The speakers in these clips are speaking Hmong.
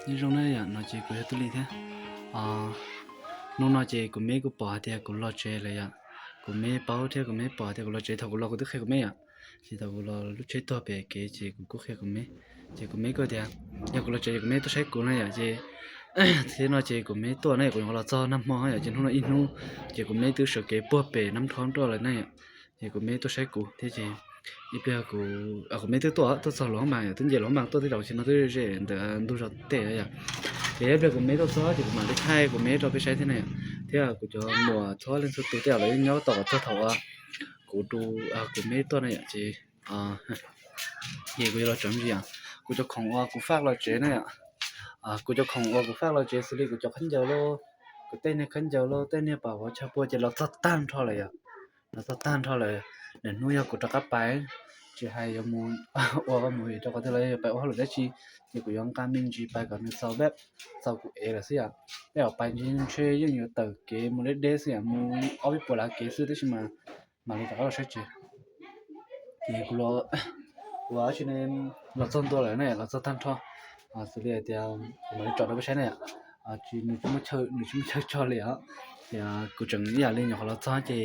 Nyob zoo na yom, no ces kuv yog Tub Lis thiab. Hnub no ces kuv me kuj pom hais tias kuv los tsev lawm yom. Kuv me paub thiab kuv me pom tias kuv los tsev, thaum kuv los kuv twb qhia kuv me yom. Ces thaum kuv los lub tsheb tuag pem kev ces kuv kuj qhia kuv me. Ces kuv me kuj tias yog kuv los tsev ces kuv me tuaj saib kuv na yom. Ces thiab no ces kuv me tuaj na yom, kuv nyuam qhuav los txog nag hmo yom, ces hnub no ib hnub ces kuv me twb sawv kev puag pem Nab Rhob tuaj lawm na yom. Ces kuv me tuaj saib kuv thiab ces ib pliag kuv, kuv me twb tuaj, tuaj txog lub hoob mas yom, twb nce lub hoob mas tuaj tej zaum ces no twb ze ntawm ntug zos tej yom. Ces ib pliag kuv me tuaj txog ces kuv mam li thaij kuv me rau peb saib thiab na yom. Thiab kuv cov muam txhua leej txhua tus tej zaum lawv yeej nyob tos kom txog thaum uas kuv, kuv me tuaj na yom. Ces ces kuv yuav los tso me ntsis yom, kuv cov khoom uas kuv faj los tsev na yom. Kuv cov khoom uas kuv faj los tsev xws li kuv cov khaub ncaws lauj, kuv tej niag khaub ncaws lauj, tej niag pam vov chaw pua ces los txog tag nrho lawm yom. Los txog tag nrho lawm. Niaj hnub yog kuv rov qab pais, tsis hais yuav mus ua movie rau qhov twg los yog yuav pais ua hauj lwm dab tsi, ces kuv yuav nqa me ntsis pais kom nws txaus, txaus kuv ev lawm xwb yom. Tej zaum pais ntshe yeej yuav tawm kev mus deb deb xwb yom, mus ob peb puas lav kev xwb tab sis mas mam li rov qab los saib tsev. Ces kuv los, kuv ua dab tsi ne, los txog ntua lawm na, los txog tag nrho. Xws li hais tias kuv mam li tsom rau peb saib na yom. Nws tsis muaj chaw tso li os. Ces kuv tseem ib yam li nyuam qhuav los txog ces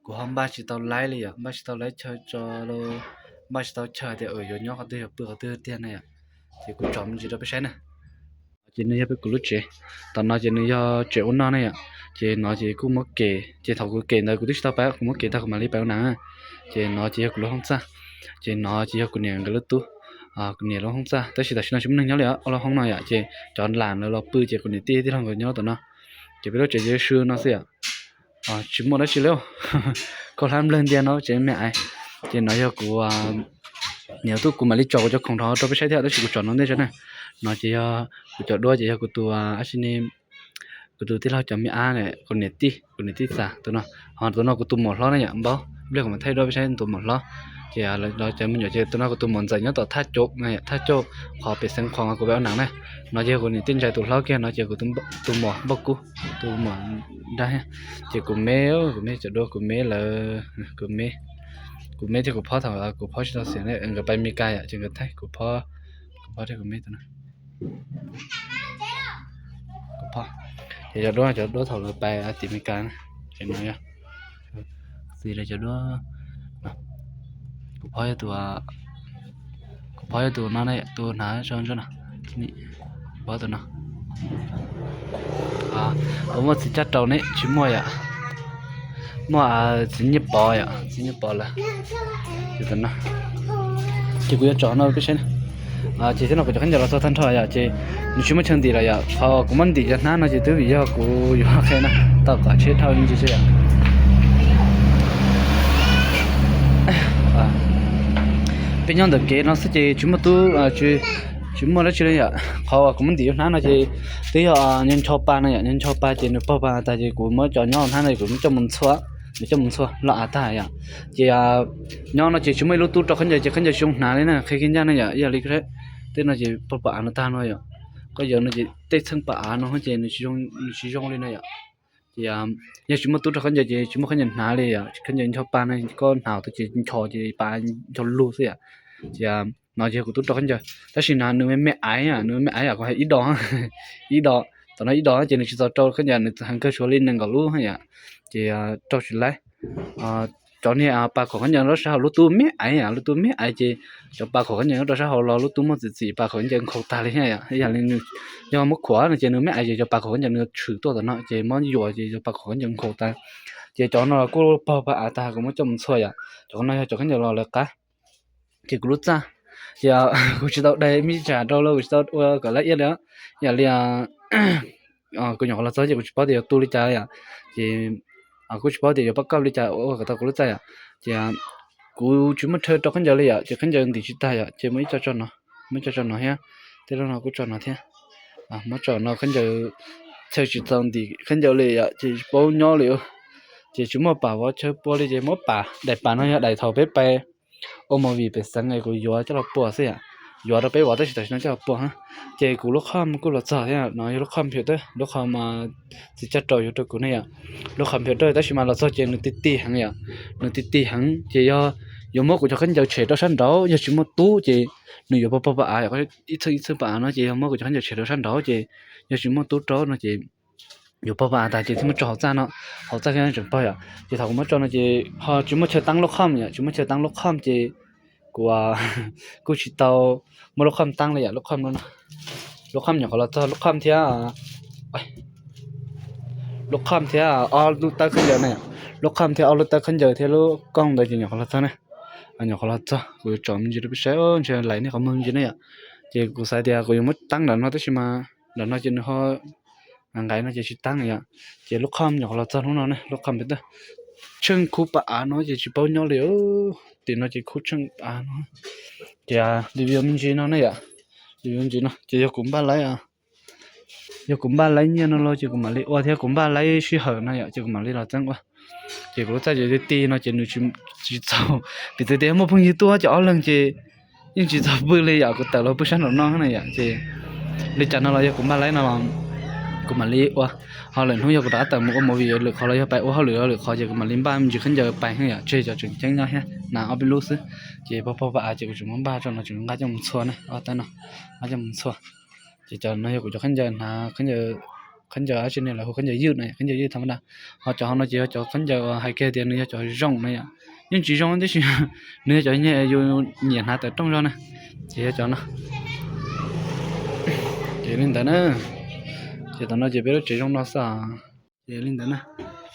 kuv ho npaj tsis tau laib li yom, npaj tsis tau laib chaw tso los, npaj tsis tau chaw tias yuav nyob qhov twg yuav pw qhov twg tiag na yom. Ces kuv tsom me ntsis rau peb saib na. Ces nws yog peb kuv lub tsev. Tom no ces nws yog tsev ua noj ne yom. Ces no ces kuj muab kev, ces thaum kuv kev ntawd kuv twb tsis tau pais, kuv muab kev tag kuv mam li pais ua nas. Ces no ces yog kuv lub hoob txaj. Ces no ces yog kuv niam nkawd lub tub, kuv niam lub hoob txaj, tab sis tam sim no tsis muaj neeg nyob li os, lub hoob no yom. Ces cov lam lawv los pw ces kuv niam tij tij laug nkawd nyob tom no. Ces peb lub tsev ces swb no xwb yom. Tsis muaj dab tsi li. Khaub hlab nplawg ntiag no tsev me aiv. Ces no yog kuv, niam tub, kuv mam li tsom kuv cov khoom rau rau peb saib thiab, tab sis kuv tsom no ntej tso na. No ces yog kuv cov duab ces yog kuv tus, ab si ne, kuv tus tij laug cov me ab, kuv niam tij, kuv niam tij txas tus no. Ho tus no kuv tus muam hlob na yom, npawb pliag kuv mam thaij duab peb saib tus muam hlob. Ces los cov me nyuam ces tus no kuv tus muam ntxawm nyob tom Thaj Cauj, Thaj Cauj qhov pem Xeev Khuam kuv peb ua nas na. No ces kuv niam tij ntxawm tus hlob kiag, no ces kuv tus muam Npauj Kub, tus muam nrab thiab. Ces kuv me, kuv me cov duab, kuv me lawv, kuv me, kuv me thiab kuv phob thaum kuv phob tsis tau xiam ne, nkawd pais Meskas yom, ces nkawd thaij kuv phob, kuv phob thiab kuv me tus no. Kuv phob, ces cov duab, cov duab thaum lawv pais tim Meskas na, ces no yog, xws li cov duab, kuv phob yog tus, kuv phob yog tus no ne, tus hnav tso ntsuab no, kuv phob tus no. Puas muaj txiv caj rau ne? Tsis muaj yom. Muaj txiv nyiaj pov yom, txiv nyiaj pov lawm. Ces kuv yuav tsom no peb saib na. Ces thiab no kuv cov khaub ncaws los txog tag nrho yom, ces nws tsis muaj chaw ntim lawm yom. Qhov kuv muab ntim cov hnab no ces twb vim yog kuv yuav qhia na, tau kom tsheb dhau me ntsis xwb yom. Peb nyob ntawm kev no xwb ces tsis muaj tub, tsis muaj dab tsi li yom. Qhov uas kuv muab ntim cov hnab no ces twb yog ncho pa no yom, ncho pa ces nws paug pa tag ces kuv muab cov nyob hnab no kuv muab coj mus ntxhua, nws coj mus ntxhua los av tag yom. Ces nyob no ces tsis muaj ib lub tub rau khaub ncaws ces khaub ncaws tsis zoo hnav li na, qhia kiag ncaj na yom, ib yam li tej no ces paug pa av no tag no yom. Koj yawg no ces tej txheej pa av no ces nws tsis zoo li no yom. Ces yog tsis muaj tub rau khaub ncaws ces tsis muaj khaub ncaws hnav li yom, khaub ncaws ncho pa no koj hnav tau ces ncho ces pa ncho lug xwb yom. Ces no ces yog kuv tub rau khaub ncaws tab sis no nws me me aiv, nws me me aiv yom, kuv hais ib do, ib do, tom no ib do ces nws tsis txaus rau khaub ncaws, nws heev kawg, tshuav li nees nkaum lub yom. Ces rau tsis laib. Cov niag pa khuam khaub ncaws rau sab hauv, lub tub me aiv, lub tub me aiv ces cov pa khuam khaub ncaws rau sab hauv los lub tub muaj txim txim pa khuam khaub ncaws nkhaus tag li thiab yom. Ib yam li nws yog muab khuam no ces nws me aiv ces cov pa khuam khaub ncaws nws tshwm tuaj tom no ces muab yuam ces cov pa khuam khaub ncaws nkhaus tag. Ces cov no los kuj paug pa av tag kuv muab coj mus ntxhua yom. Cov no yog cov khaub ncaws los lawv qab. Ces kuv lub txaj, ces kuv tsis tau dai me tsam rau los kuv tsis tau ua kom laj iab li. Ib yam li kuv nyuam qhuav los txog ces kuv tsis paub tias yuav tu li cas yom. Ces kuv tsis paub tias yuav pab kaj li cas ua kom tau kuv lub txaj yom. Ces kuv tsis muaj chaw rau khaub ncaws li yom, ces khaub ncaws ntim tsis tag yom, ces muab ib co tso no, muab ib co tso no thiab. Tej lub no kuj tso no thiab. Muab tso no khaub ncaws, chaw tsis txaus ntim khaub ncaws li yom, ces tsis paub nyob li. Ces tsis muaj pam vov chaw pua li ces muab pam, daim pam no yog daim thaum peb pais ua movie pem xeev es kuv yuav coj los pua xwb yom. Yuav rau peb vov tab sis tam sim no coj los pua. Ces kuv lub khob kuj los txog thiab, no yog lub khob nphiam tawb, lub khob txiv caj rau yuav rau kuv ne yom. Lub khob nphiam tawb tab sis mas los txog ces nws ti ti heev yom, nws ti ti heev ces yog yuav muab kuv cov khaub ncaws tshem rau sab nraud, yog tsis muaj tub ces nws yuav pog pog pa av, ib txhij ib txhij pa av no ces yog muab kuv cov khaub ncaws tshem rau sab nraud ces yog tsis muaj tub rau no ces yuav pog pa av tas ces thiaj muab tso hauv txaj no, hauv txaj thiaj tseem pog yom. Ces thaum kuv muab tso no ces ho tsis muaj chaw taab lub khoj yom, tsis muaj chaw taab lub khoj ces kuv kuj tsis tau muaj lub khoj taab li yom, lub khoj no, lub khoj nyuam qhuav los txog, lub khoj thiab lub khoj thiab ob lub tawb khaub ncaws na, lub khoj thiab ob lub tawb khaub ncaws thiab lub kooj ntawd ces nyuam qhuav los txog na. Nyuam qhuav los txog, kuv yuav tsom me ntsis rau peb saib, ntshe lais nej qhov muag me ntsis ne yom. Ces kuv xav tias kuv yuav muab taab nram no tab sis mas nram no ces nws ho nqaim no ces tsis taab yom. Ces lub khoj nyuam qhuav los txog hnub no ne, lub khoj pem toj tsheej khub pa av no ces tsis paub nyob li. Tim no ces khub tsheej av no ces li view me ntsis no ne yom, li view ntsis no ces yog kuv npaj laib, yog kuv npaj laib nyiaj no los ces kuv mam li ua thiab, kuv npaj laib sij hawm no yom ces kuv mam li los txeeb ua. Ces kuv lub txaj ces ti ti no ces nws tsis txaus, piv txwv tias muaj phooj ywg tuaj ces ob leeg ces yeej tsis txaus pw li yom, kuv tawm los pw sab nraum no na yom. Ces li cas no los yog kuv npaj laib no los kuv mam li ua, ho lwm hnub yog kuv rov qab tawm mus ua movie lwm qhov los yog pais ua hauj lwm lwm qhov ces kuv mam li npaj me ntsis khaub ncaws pais na yom, tseg cov tseem ceeb nyob thiab na, ob peb lub xwb. Ces pog pog pa av ces kuv tseem muab npaj tso no, tseem nqa coj mus txhua na, ob tawb no nqa coj mus txhua. Ces cov no yog kuv cov khaub ncaws hnav, khaub ncaws dab tsi ne, lawv hu khaub ncaws ywj na, khaub ncaws ywj tham ma da. Ho cov hauv no ces yog cov khaub ncaws hais kiag tias nws yog cov zoo na yom, yeej tsis zoo tab sis nws yog cov yus nyiam hnav tawm rooj zog na. Ces yog cov no, ces li ntawd na. Ces tam no ces peb lub tsev zoo no xwb. Ces li ntawd na,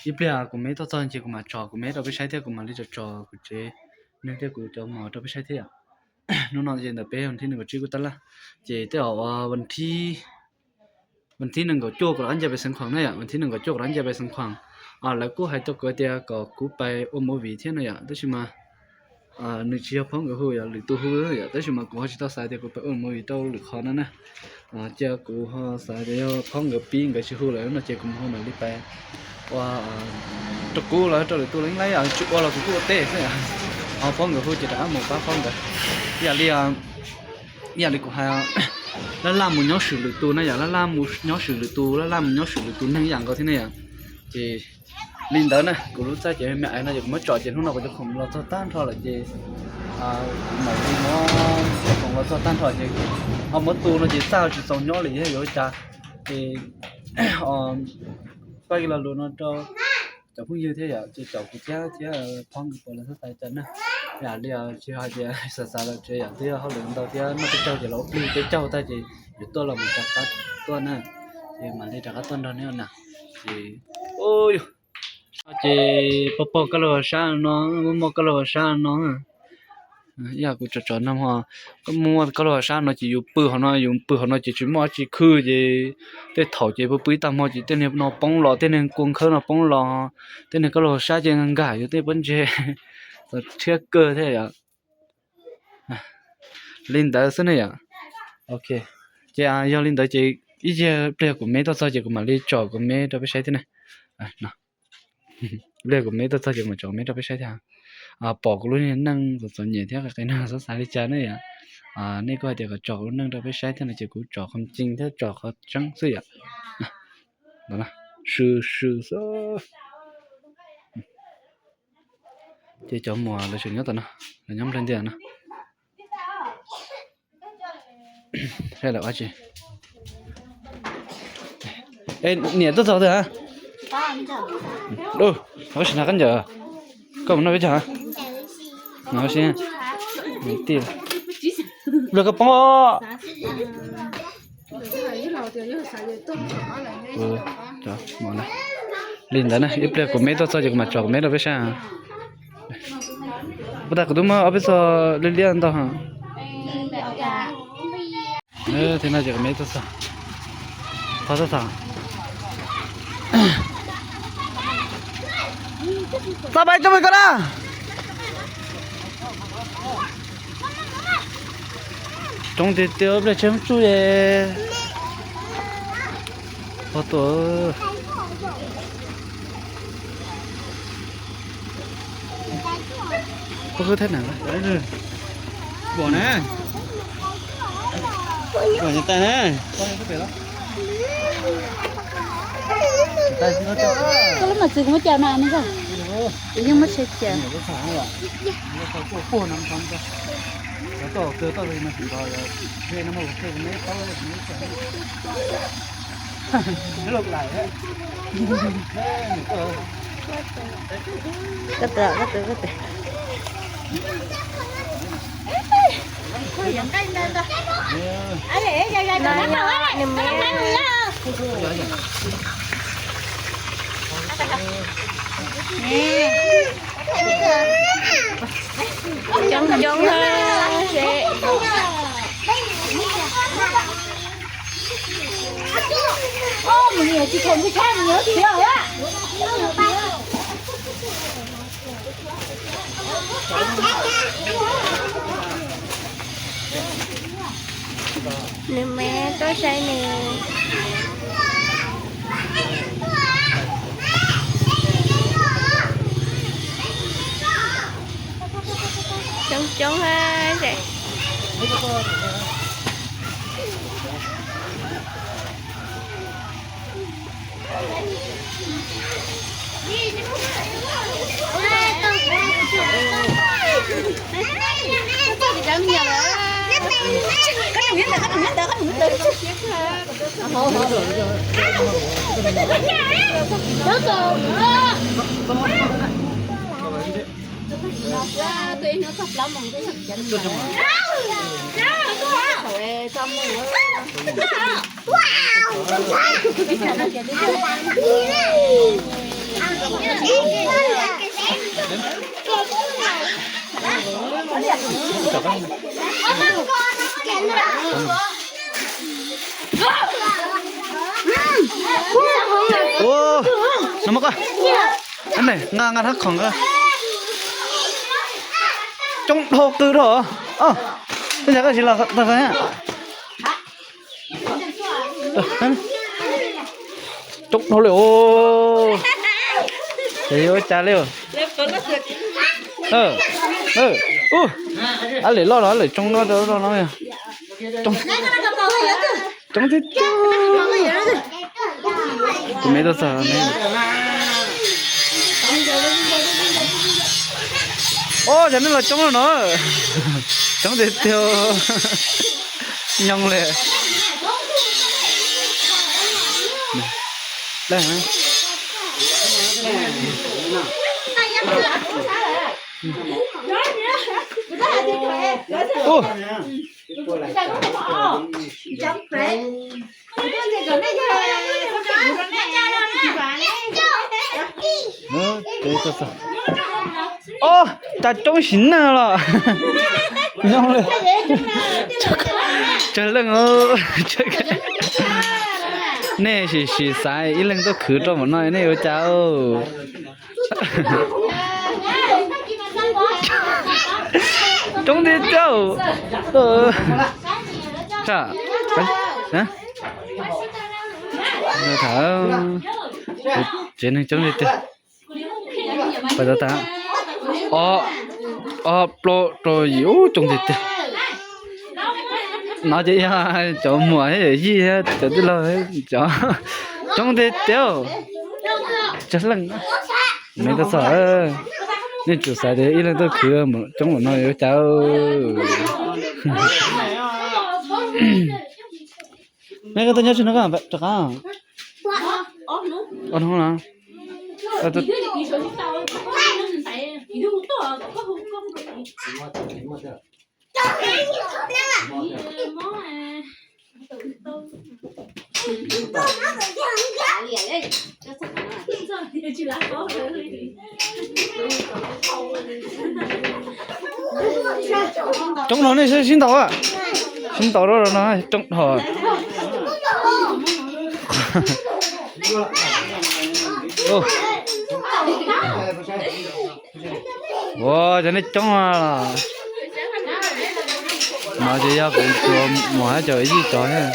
ib pliag kuv me tuaj txog ces kuv mam tsom kuv me rau peb saib thiab, kuv mam li tsom tsom kuv tsev neeg thiab kuv cov mos rau peb saib thiab yom. Hnub no ces ntawm peb vas thib nees nkaum tsib kuj tab laj, ces tej zaum vas thib nees nkaum cuaj kuv rov qab nce pais Xeev Khuam na yom, vas thib nees nkaum cuaj kuv rov qab nce pais Xeev Khuam. Lawv kuj hais rau kuv tias kom kuv pais ua movie thiab no yom, tab sis mas nws tsis yog phob nkawd hu, yog lwm tus hu yom, tab sis mas kuv ho tsis tau xav tias kuv pais ua movie rau lwm qhov no na. Cia kuv ho xav tias yog phob nkawd pib nkawd tsis hu lawm no ces kuv ho mam li pais ua rau kuv los rau lwm tus los yeej laib, tsis ua los kuv kuj ua teb xwb. Ho phob nkawd hu ces rov qab mus pab phob nkawd. Ib yam li, ib yam li kuv hais, laj laj mus nyob swm lwm tus na yom, laj laj mus nyob swm lwm tus, laj laj mus nyob swm lwm tus neeg ib yam nkaus thiab ne yom. Ces li ntawd na, kuv lub txaj ces me me no ces kuv muab tsom ces hnub no kuv cov khoom los txog tag nrho lawm ces kuv mam li muab cov khoom los txog tag nrho ces ho muab tu no ces txaj tsis txaus nyob li thiab yuav ua cas. Ces pab los lus no rau cov phooj ywg thiab yom, ces caum kuv thiab thiab phob nkawd puas los txog tas cas na. Yam li tsis hais tias xav xav lawm tsev yom, twb yog hauj lwm ntau thiab noj peb caug ces los ua plig peb caug tag ces yuav tuaj los mus rov qab tuaj na. Ces mam li rov qab tuaj nrog neb ua na. Ces, ces pog pog koj lub sab no, muaj muaj koj lub sab no. Ib yam kuv tsom tsom no ho, koj muaj koj lub sab no ces yus pw hauv no, yus pw hauv no ces tsis muaj dab tsi khwb ces tej thaum ces pw pw ib tag hmo ces tej niag no poob los, tej niag kua nkhawb no poob los, tej niag koj lub sab ces nkag yus tej pob ntseg, txaus rhiab kawg thiab yom. Li ntawd xwb ne yom. Ok, ces yog li ntawd ces ib pliag kuv me tuaj txog ces kuv mam li tsom kuv me rau peb saib thiab ne. Ib pliag kuv me tuaj txog ces kuv mam tsom kuv me rau peb saib thiab. Pom kuv lub niag neej txom txom nyem thiab qis qis no xav xav li cas ne yom. Nej kuj hais tias kom tsom kuv lub neej rau peb saib thiab no ces kuv tsom qhov tseeb thiab tsom qhov tseeb xwb yom. Sw sw xwb. Ces cov muam lawv tseem nyob tom no, lawv nyob nplog ntiag no. Lawv ua tsi? Niam tuaj txog twg? Koj tsis hnav khaub ncaws, koj mus noj peb caug. Noj si, niam tij, koj poob. Li ntawd na, ib pliag kuv me tuaj txog ces kuv mam tsom kuv me rau peb saib. Puas tas kuv twb muab ob peb txog liab liab ntau. Thiab no ces kuv me tuaj txog, qhov tuaj txog. Txog pais tuaj pem koj na. Coob tiag tiag, ib pliag tseg tsuj ye. Qhov tuaj. Koj khwb thaj nam, bom na, bom nyob tas na. Koj lub mos txwv kuv muab coj na, neb koj. Yeej muab tsheb cia. Koj tus, koj tus, koj tus. Nws me. Coob coob ha seb. Nws me tuaj saib nws. Coob coob ha seb. Ua, no mas koj, nqa nqa rab khoom nqa. Coob dhau qw dhau. Tej zaum koj tsis los tag. Coob dhau li os. Ces yuav ua cas li os. Ab lem loj los ab lem tsoo loj rau no. Coob tiag tiag. Tus me tuaj txog me. Ob, cov nej los coob no. Coob tiag tiag. Nyob li. Ua, cas coob sim neej los. Nyob li. Tsawg leej. Nej sim sim xaiv ib leeg tuaj khwv rau npaum no nej yuav cas. Coob tiag tiag. Tham, tsev neeg coob tiag tiag. Pais tau tas, ob, plaub rau yim, ub, coob tiag tiag. No ces yog cov muam thiab yawm yij thiab cov tij laug, cov coob tiag tiag. Tsawg leej. Me tuaj txog, nej tsum xav tias ib leeg tuaj khwv coob npaum no yuav cas. Neb koj tuaj nyob tsis no koj rov qab. Ob hnub los. Coob no nej sib ntaus, sib ntaus rau no coob dhau. Ua, cov nej coob los. No ces yog kuv tus muam thiab cov yij cov thiab.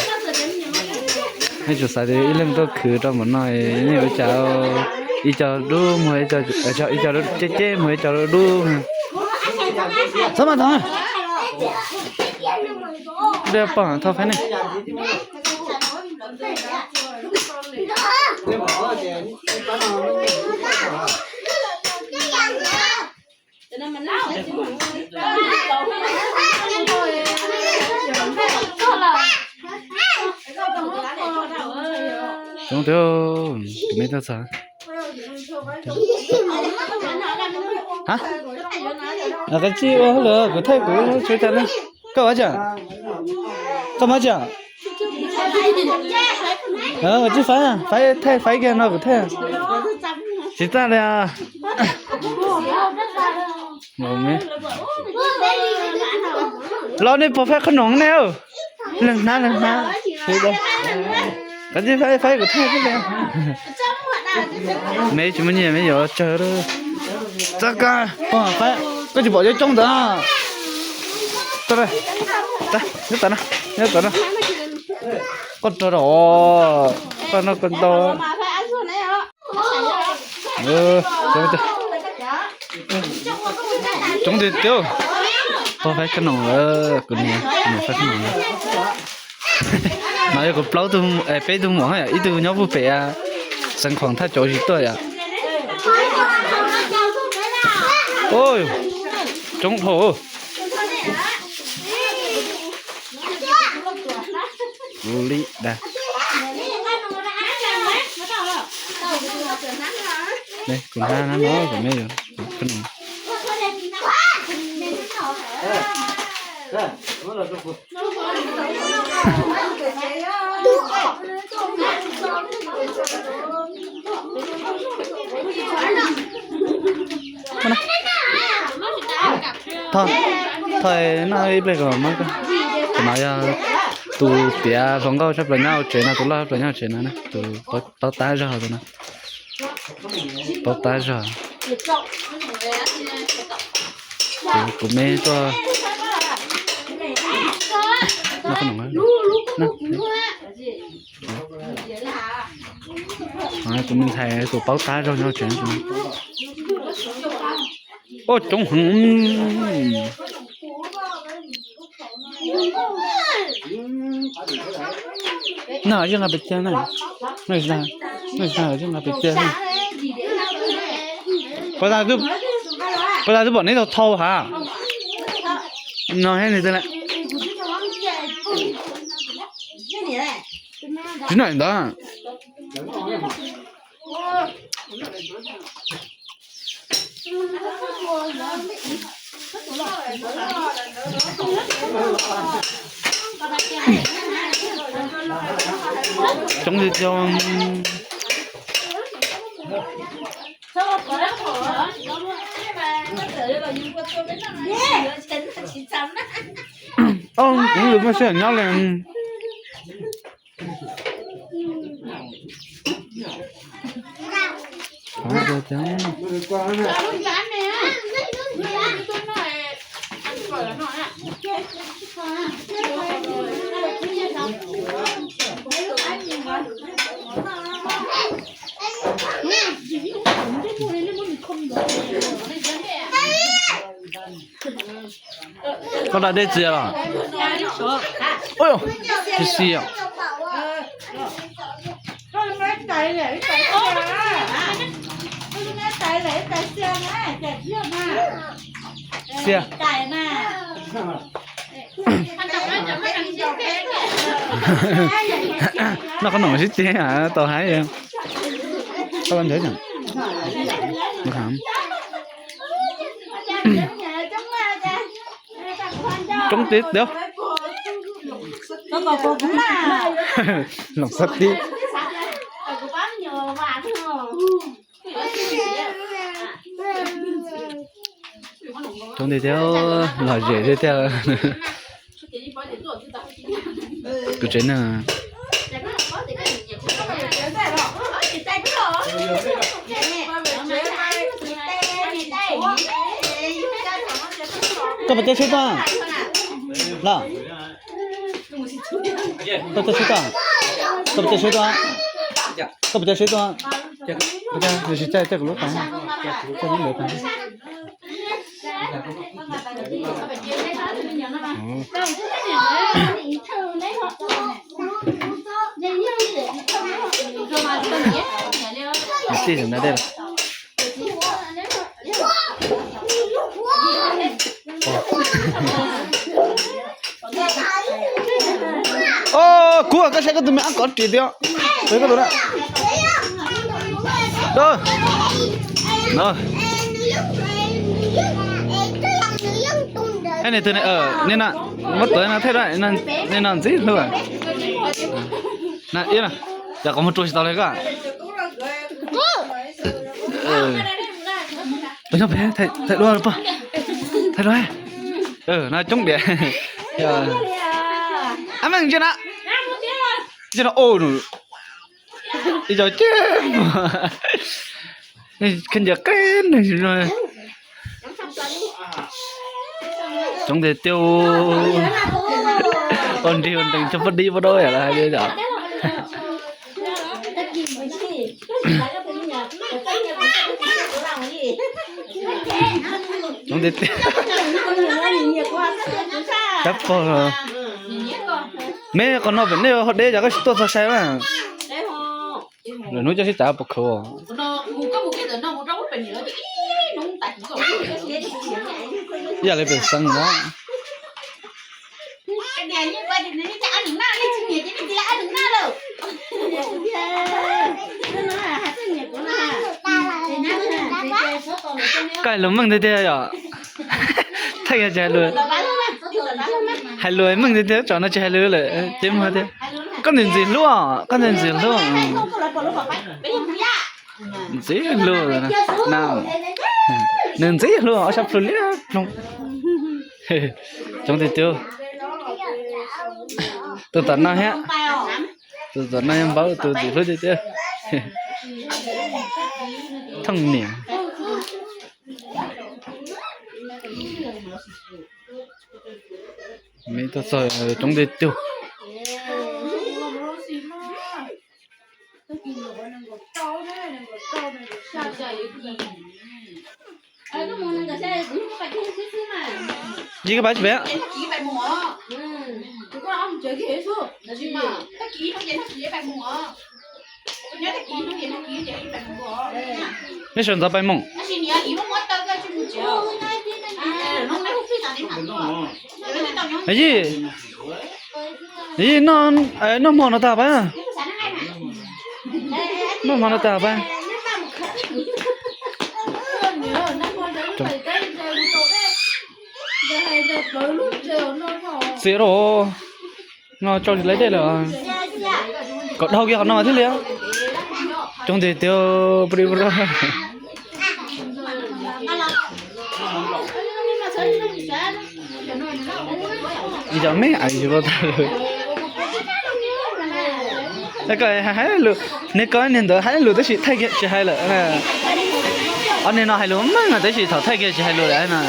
Nej tsum xav tias ib leeg tuaj khwv rau npaum no, nej yuav cas, ib co dub muag, ib co ceb ceb muag, ib co dub dub. Txhob mas tau. Dej pom thauj fab ne. Coob tiag, tus me tuaj txog. Hab, koj tsis ua hauj lwm, kuv thaij kuv tsuav tas na. Koj ua cas? Koj muab cas? Kuv tsis faib, faib thaij faib kiag no kuv thaij. Tsis txaj li. Los nej puas faib qhob noom ne? Leej hnab leej hnab. Koj tsis faib, faib kuv thaij xwb. Me tsis muaj nyiaj me yuav tsawg. Txaj kab, koj tsis pom coob ntawd. Nyob tas na, nyob tas na. Koj rau rau, koj noj koj ntau. Coob tiag tiag. Pog faib qhob noom lawm, kuv niam, kuv niam faib qhob noom lawm. No yog kuv plaub tug, peb tug muam, ib tug nyob puag pem Xeev Khuam thaj tsauv tsis tuaj yom. Coob dhau. Kuv li dag. Kuv hnab no, kuv me, kuv no. Thov, thov noj ib pliag kom muab koj. Tus no yog tus tiav hluas nkauj tshaj plaws nyob hauv tsev no, tus loj tshaj plaws nyob hauv tsev no, tus paub tab zog tus no. Paub tab zog. Kuv me tuaj. Tus me ntxhais tus paub tab zog nyob tsev. Ua coob heev. No yeej nqa pes tsawg na. No yeej nqa pes tsawg na. Puas tas twb pom neb tau thau hav. No thiab nws twg lawm. Tsis noj ntawd. Coob li coob. Kuv muaj sij hawm nyob li. Koj da dej txias los? Ua, tsis txias. Txias. Noj qhob noom sib txias tau hais. Coob tiag tiag. Loos xab tib. Coob tiag tiag, lom zem tiag tiag. Kuv tsev neeg. Koj puas coj tsheb tuaj los? Koj coj tsheb tuaj? Koj puas coj tsheb tuaj? Koj puas coj tsheb tuaj? Nws tsis caij, caij kuv lub pas, caij lub ntawd pas. Nws tij ntawd dej los. Os, kuv koj saib koj tus me ab kov ris tiag. Koj tus na. No. Ej, nws twg ne, nej no, muab tuav no thaij, nej no ntxim hlub. Na ib no, yog qhov muag rua tsis tau li koj. Tus nyob pem, thaij dua pog, thaij dua. No coob diam. Ab meej ntsia na, ntsia no, ib co ceg, kheej ncaws qeb neeg. Coob tiag tiag. Ua nrig ua nrees tso pab dib pab daub yam li hais li yom. Coob tiag tiag. Tab pog, me qhov no pem nej ho deb cas koj tsis tuaj txog saib na. Lwm hnub coj sib txav puas khuv. Yam li pem xeev no. Koj hais lus meej tiag tiag yom. Thaij kiag tsis hais lus. Hais lus meej tiag tiag, tsam no tsis hais lus lawm ces muag tiag. Koj ntxim ntxim hlub, koj ntxim ntxim hlub. Ntxim hlub na. Nws ntxim hlub ob sab plhu liab ploog. Coob tiag tiag. Tus tom no thiab. Tus tom no yog npaum tus ntxim hlub tiag tiag. Thooj niam. Me tuaj txog coob tiag tiag. Yig koj pab tsis pem. Nej sawv ntxov pais mus. Yij, yij, noj hmo no tag pab. Noj hmo no tag pab. Txiv rau no tso tsis laib dej lawm. Kom dhau kiag qhov no mas thiaj li. Coob tiag tiag. Ib co me ais tsis paub tag lus. Koj hais lus, neb koj niag ntawd hais lus tab sis thaij kiag tsis hais lawm. Ob niag no hais lus meej tab sis thaum thaij kiag tsis hais lus lawm no.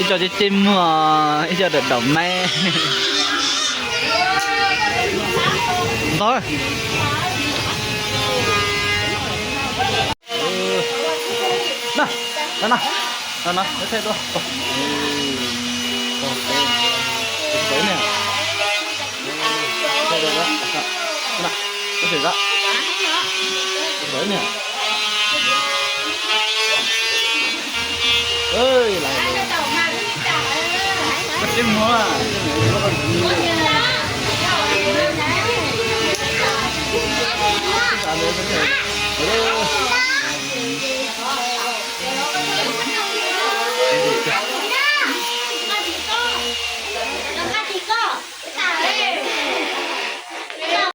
Ib co ceb ceb muag, ib co dam daum maib. Ntxov. Na, na, na, na, na, thaij tuaj.